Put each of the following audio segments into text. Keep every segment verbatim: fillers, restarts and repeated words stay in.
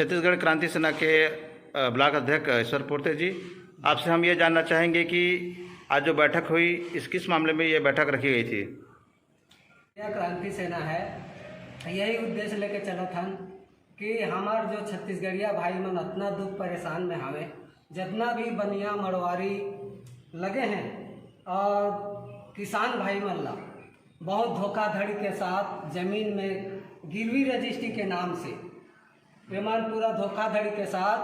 छत्तीसगढ़ क्रांति सेना के, अ, ब्लॉक अध्यक्ष ईश्वर पोर्ते जी, आपसे हम ये जानना चाहेंगे कि आज जो बैठक हुई, इस किस मामले में ये बैठक रखी गई थी? यह क्रांति सेना है, यही उद्देश्य लेके चलत हन कि हमार जो छत्तीसगढ़िया भाई मन अतना दुख परेशान में हवे, जितना भी बनिया मड़वारी लगे हैं और किसान भाई मन ला बहुत धोखाधड़ी के साथ जमीन में गिरवी रजिस्ट्री के नाम से एमन पूरा धोखाधड़ी के साथ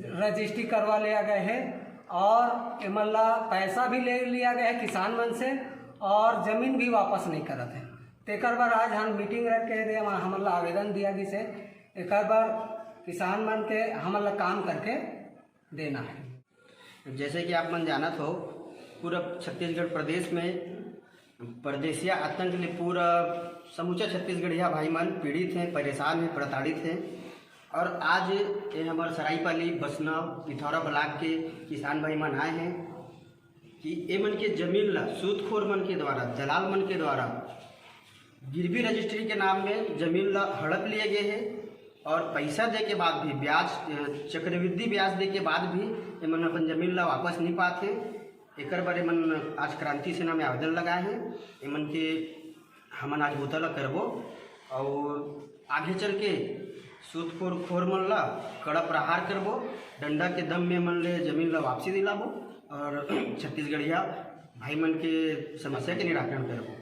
रजिस्ट्री करवा लिया गए है और एमन ला पैसा भी ले लिया गया है किसान मन से और जमीन भी वापस नहीं करत है। तेकर बर आज हम मीटिंग रख के दे हमन ला आवेदन दिया गिस है, एकर बर किसान मन के हमन ला काम करके देना है। जैसे कि आप मन जानत हो, पूरा छत्तीसगढ़ प्रदेश में परदेसिया आतंक ले पूरा समूचा छत्तीसगढ़िया भाई मन पीड़ित हैं, परेशान हैं, प्रताड़ित हैं। और आज ये हमारे सरायपाली, बसना, पिथौरा ब्लॉक के किसान भाई मन आए हैं कि ये मन के जमीन ला सूदखोर मन के द्वारा, दलाल मन के द्वारा गिरवी रजिस्ट्री के नाम में जमीन ला हड़प लिए गए है और पैसा दे के बाद भी ब्याज, अ, चक्रवृद्धि ब्याज दे के बाद भी एमन अपन जमीन ला वापस नहीं पाते। एकर बर एमन आज क्रांति सेना में आवेदन लगाए हैं। एमन के हमन आज बुता ला करबो और आगे चल के सूदखोर खोर मन ला कड़ा प्रहार करबो। डंडा के दम में एमन ले जमीन ला वापसी दिलाबो और छत्तीसगढ़िया भाई मन के समस्या के निराकरण करबो।